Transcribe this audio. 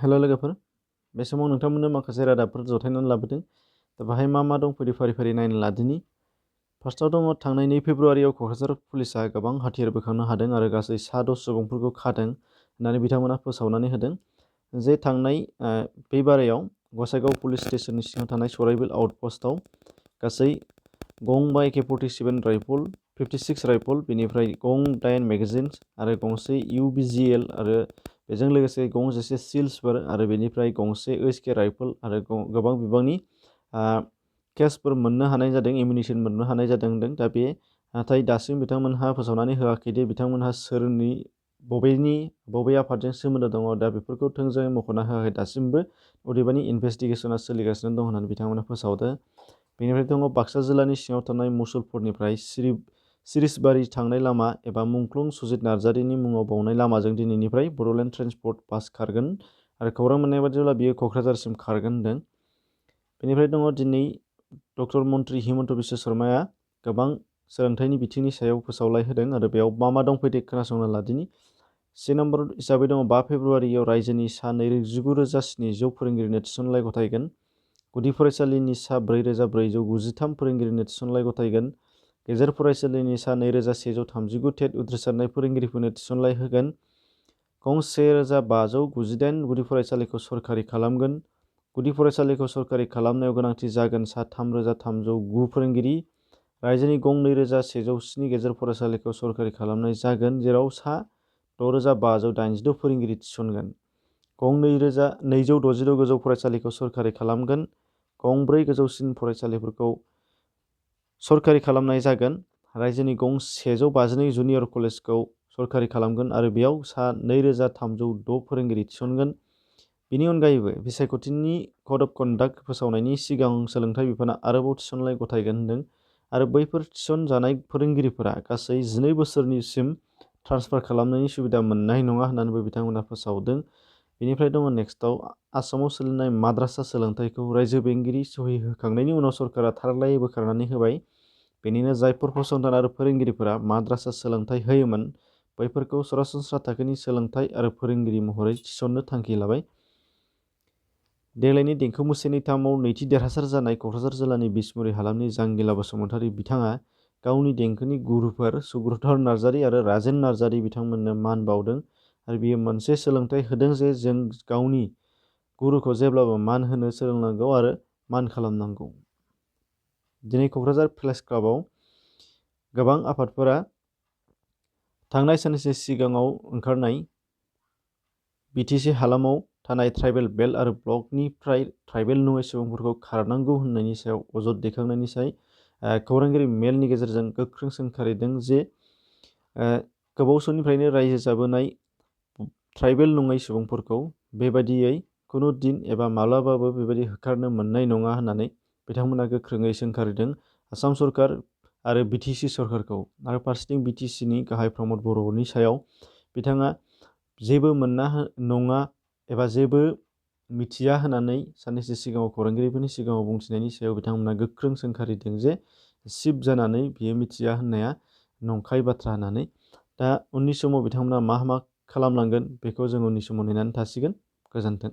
हेल' लोगोफोर, बे समाव नोंथांमोननो माखासे रादाबफोर जथायनानै लाबोदों। दा बाहाय मा दं फैदो फारि फारि नायनो लादिनि। फार्स्टआव दङ थांनाय 2 फेब्रुआरियाव क'क्राझार पुलिसा गोबां हाथियार बोखांनो हादों आरो गासै 10 सुबुंफोरखौ खादों होननानै बिथांमोना फोसावनानै होदों। जे थांनाय बे बारायाव गसाइगाव पुलिस स्टेशननि सिङाव थानाय सराइबिल आउटपस्टआव गासै गंबा AK-47 राइफल, 56 राइफल, बेनिफ्राय गं 8 मेगाजिन्स आरो गंसे UBGL आरो बेजों लोगोसे गंसे सिल्सफोर आरो बेनिफ्राय गंसे OSK राइफल आरो गोबां बिबांनि केसफोर मोननो हानाय जादों, एमिनिसन मोननो हानाय जादों होनदों। दा बे नाथाय दासिम बिथांमोनहा फोसावनानै होआखै दि बिथांमोनहा सोरनि बबे आफादजों सोमोन्दो दङ। दा बेफोरखौ थोंजोङै मख'ना होआखै दासिमबो, अदेबानि इनभेस्टिगेसना सोलिगासिनो दं होननानै बिथांमोना फोसावदों। बेनिफ्राय दङ बाक्सा जिल्लानि सिङाव थानाय मुसलपुरनिफ्राय सिरिसबारि थांनाय लामा एबा मुंख्लं सुजित नार्जारिनि मुङाव बावनाय लामाजों दिनैनिफ्राय बड'लेण्ड ट्रेन्सपर्ट बास खारगोन आरो खौरां मोननाय बादिब्ला बियो क'क्राझारसिम खारगोन होनदों। बेनिफ्राय दङ दिनै डक्टर मन्त्रि हिमन्त बिश्व शर्माया गोबां सोलोंथाइनि बिथिंनि सायाव फोसावलाय होदों आरो बेयाव मा दं फैदो खोनासंना लादिनि। 1 नम्बर हिसाबै दङ 5 फेब्रुआरियाव रायजोनि सा 19,700 फोरोंगिरिनो थिसनलाइ गथायगोन। गुदि फरायसालिनि सा 4,493 फोरोंगिरिनो थिसनलाइ गथायगोन। गेजेर फरायसालिनि सा 2,139 टेट उथ्रिसारनाय फोरोंगिरिफोरनो थिसनलाइ होगोन। गं 1,598 गुदि फरायसालिखौ सरखारि खालामगोन। गुदि फरायसालिखौ सरखारि खालामनायाव गोनांथि जागोन सा 3,309 फोरोंगिरि। रायजोनि गं 2,107 गेजेर फरायसालिखौ सरखारि खालामनाय जागोन, जेराव सा 6,586 फोरोंगिरि थिसनगोन। गं 2,266 गोजौ फरायसालिखौ सरखारि खालामगोन। गं 4 गोजौसिन फरायसालिफोरखौ सरखारि खालामनाय जागोन। रायजोनि गं 152 जुनियर कलेजखौ सरखारि खालामगोन आरो बेयाव सा 2,306 फोरोंगिरि थिसनगोन। बेनि अनगायैबो बिसायख'थिनि कड अफ कन्डाक्ट फोसावनायनि सिगां सोलोंथाइ बिफाना आरोबाव थिसनलाइ गथायगोन होनदों आरो बैफोर थिसनजानाय फोरोंगिरिफोरा गासै 12 बोसोरसिम ट्रान्सफार खालामनायनि सुबिदा मोननाय नङा होननानैबो बिथांमोना फोसावदों। बेनिफ्राय दङ नेक्स्टआव आसामाव सोलिनाय माद्रासा सोलोंथाइखौ रायजो बेंगिरि सहि होखांनायनि उनाव सरकारा थारलायै बोखारनानै होबाय। बेनिनो जायफोर फसंथान आरो फोरोंगिरिफोरा माद्रासा सोलोंथाइ होयोमोन बैफोरखौ सरासनस्रा थाखोनि सोलोंथाइ आरो फोरोंगिरि महरै थिसननो थांखि लाबाय। देग्लायनि देंखो मुसेनिथामाव नैथि देरहासार जानाय क'क्राझार जिल्लानि बिसमुरि हालामनि जांगिला बसुमतारी बिथाङा गावनि देंखोनि गुरुफोर सुब्रधर नार्जारी आरो राजेन नार्जारी बिथांमोननो मान बावदों आरो बियो मोनसे सोलोंथाइ होदों जे जों गावनि गुरुखौ जेब्लाबो मान होनो सोलोंनांगौ आरो मान खालामनांगौ। दिनै क'क्राझार प्रेस क्लाबाव गोबां आफादफोरा थांनाय साननैसो सिगाङाव ओंखारनाय BTC हालामाव थानाय ट्राइबेल बेल्ट आरो ब्लकनिफ्राय ट्राइबेल नङै सुबुंफोरखौ खारनांगौ होननायनि सायाव अजद दैखांनायनि सायाव खौरांगिरि मेलनि गेजेरजों गोख्रों सोंखारिदों जे गोबाव समनिफ्रायनो रायजो जाबोनाय ट्राइबेल नङै सुबुंफोरखौ बेबायदियै खुनु दिन एबा माब्लाबाबो बेबायदि होखारनो मोननाय नङा होननानै बिथांमोना गोख्रोङै सोंखारिदों आसाम सरकार आरो BTC सरकारखौ। आरो फारसेथिं BTCनि गाहाय प्रमद बर'नि सायाव बिथाङा जेबो नङा एबा जेबो मिथिया होननानै साननैसो सिगाङाव खौरांगिरिफोरनि सिगाङाव बुंथिनायनि सायाव बिथांमोना गोख्रों सोंखारिदों जे सिफ जानानै बियो मिथिया होननाया नंखाय बाथ्रा होननानै। दा उननि समाव बिथांमोना मा खालामलांगोन बेखौ जों उननि समाव नेनानै थासिगोन। गोजोन्थों।